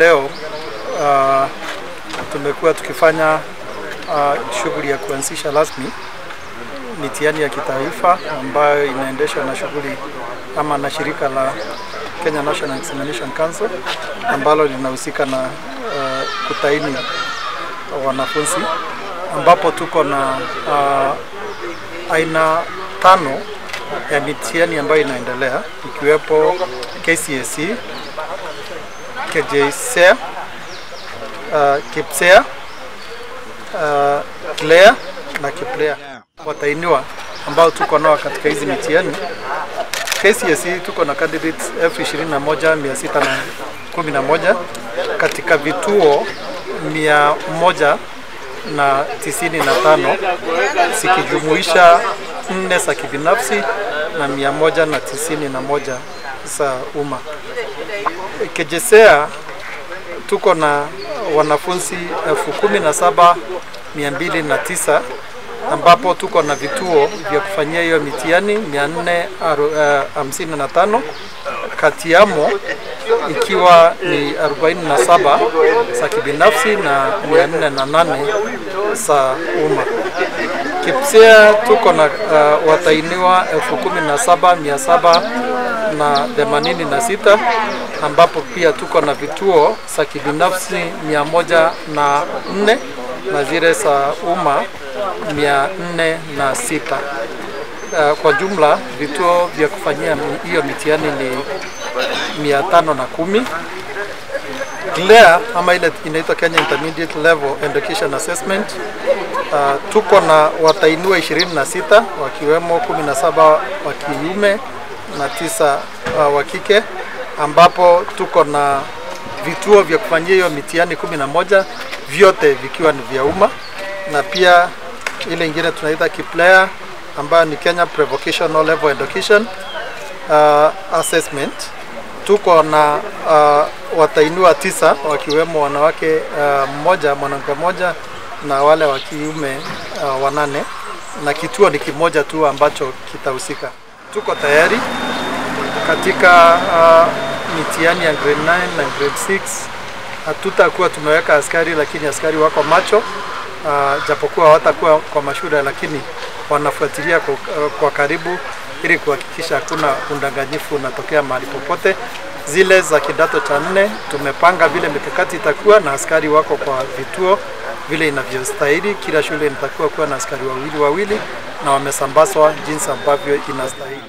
Leo tumekuwa tukifanya shughuli ya kuanzisha rasmi mitihani ya kitaifa ambayo inaendeshwa na shughuli ama na shirika la Kenya National Examination Council ambalo linahusika na kutaini wanafunzi, ambapo tuko na aina 5 ya mitihani ambayo inaendelea ikiwepo KCSE, KJSEA, KPSEA, KLEA na KPLEA. Watainiwa ambao tuko nao katika hizi mitihani, KCSE tuko na candidates 21,611 katika vituo 195 zikijumuisha 4 za kibinafsi na 191 za umma. KJSEA tuko na wanafunzi 17,209 ambapo tuko na vituo vya kufanyia hiyo mitihani 455, kati yamo ikiwa ni 47 za kibinafsi na 408 za umma. KPSEA tuko na watainiwa 17,786 ambapo pia tuko na vituo za kibinafsi 104 na zile za umma 406. Kwa jumla vituo vya kufanyia hiyo mitihani ni 510. KLEA ama ile inaitwa Kenya Intermediate Level Education Assessment, tuko na watainiwa 26 wakiwemo 17 wa kiume na 9 wa kike, ambapo tuko na vituo vya kufanyia hiyo mitihani 11, vyote vikiwa ni vya umma. Na pia ile ingine tunaita KPLEA ambayo ni Kenya Prevocational Level Education Assessment, tuko na watainiwa 9 wakiwemo wanawake mmoja, mwanamke mmoja na wale wa kiume 8, na kituo ni kimoja tu ambacho kitahusika. Tuko tayari katika mitihani ya grade 9 na grade 6. Hatutakuwa tumeweka askari, lakini askari wako macho, japokuwa hawatakuwa kwa mashule, lakini wanafuatilia kwa karibu ili kuhakikisha hakuna udanganyifu unatokea mahali popote. Zile za kidato cha 4 tumepanga vile mikakati itakuwa na askari wako kwa vituo vile inavyostahili. Kila shule itakuwa kuwa na askari wawili wawili na wamesambazwa jinsi ambavyo inastahili.